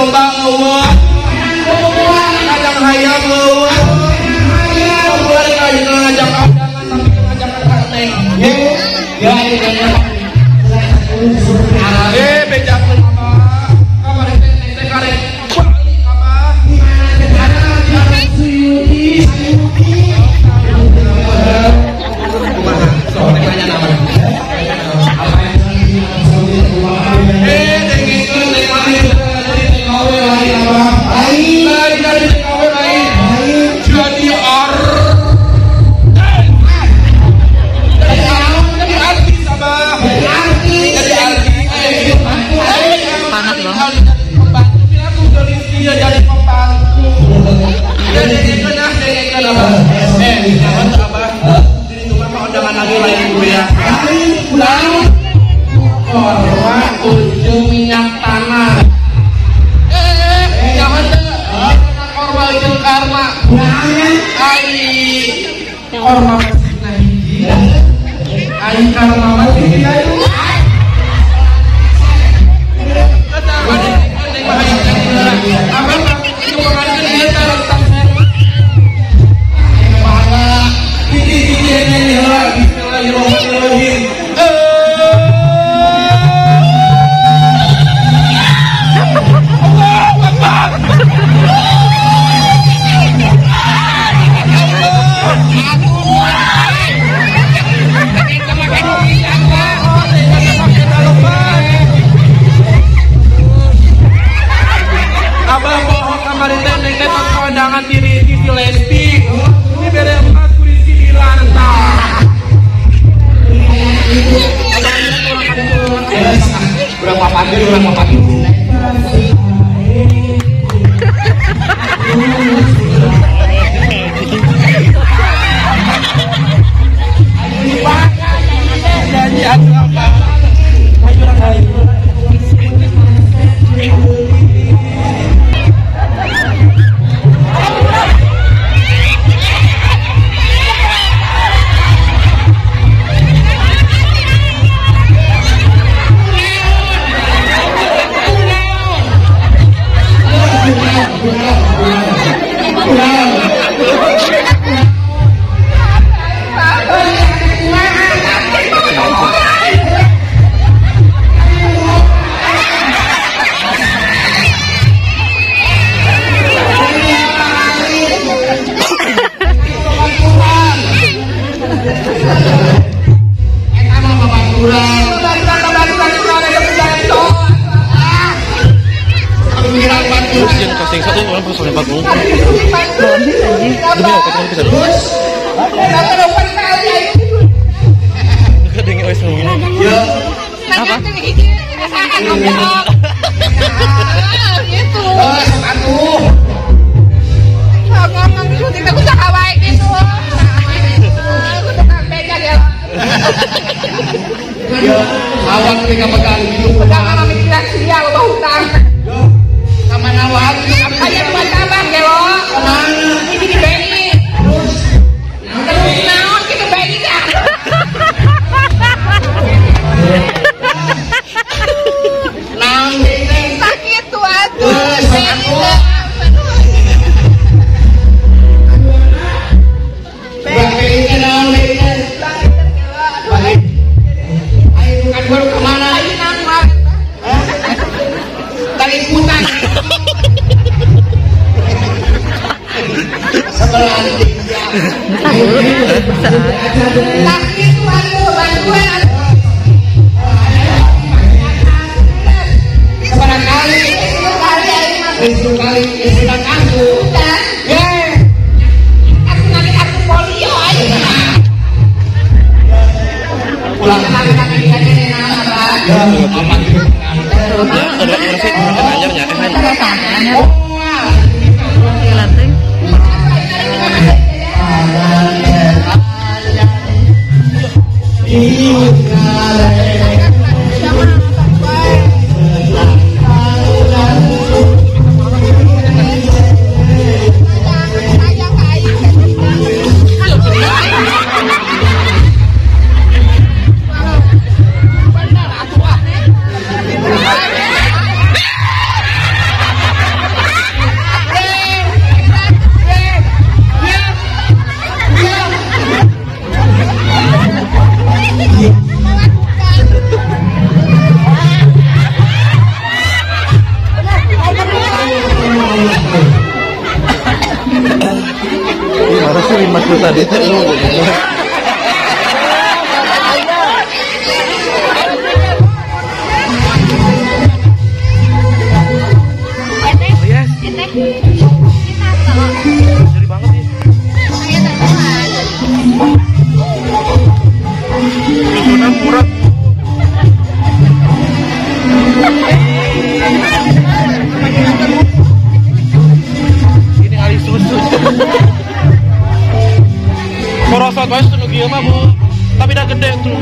domba eueuh. Kadang hayam eueuh. Balik aja ngajak undangan tapi ngajakan ka Neng. Ya bejakeun abah. Kamari teh Neng teh karek balik abah. Sok nanya nama. Dengekeun Neng mah dari TKW lain abah. Lain dari TKW lain. Jadi artis abah. Jadi artis. Panas banget. Pembantu piraku dia jadi pembantu. Jadi dengekeun abah. Jangan abah. Jadi tukang mah undangan lagi lain gue ya. Lain. Korma ujung minyak tanah. Jangan teu. Korma ujung karma. Ai korma masih hiji. Ai karma masih hiji ayo. Bismillahirrahmanirrahim. Allahu Akbar. Abah bohong kemarin teh Neng teh tos kondangan di Rizky si Lesti. Ini bere emas ku Rizky di lantai. Berapa pagi, berapa pagi. Janji atuh apa? Hayu hayu. Apa? Awak ketika pegang hidup pegang mikiran sia loba hutang. Kamana wae aya dua cabang gelo. Ini di BI. Terus terus naon kitu BI teh. Naon sakit tuh atuh. BI naon BI. Baru kemana? Tali putan. Sebelah Sakit tuh atuh bantuan. Sebelah kali. 10 kali sudah kartu. Ya. Aku nanti kartu polio aja. Pulang. Tadi teh lu. Oh yes. Nyeri banget nih. Susuna murah. Ini ali susu. Korosot wae nu kieu mah, Bu. Tapi dah gede tuh.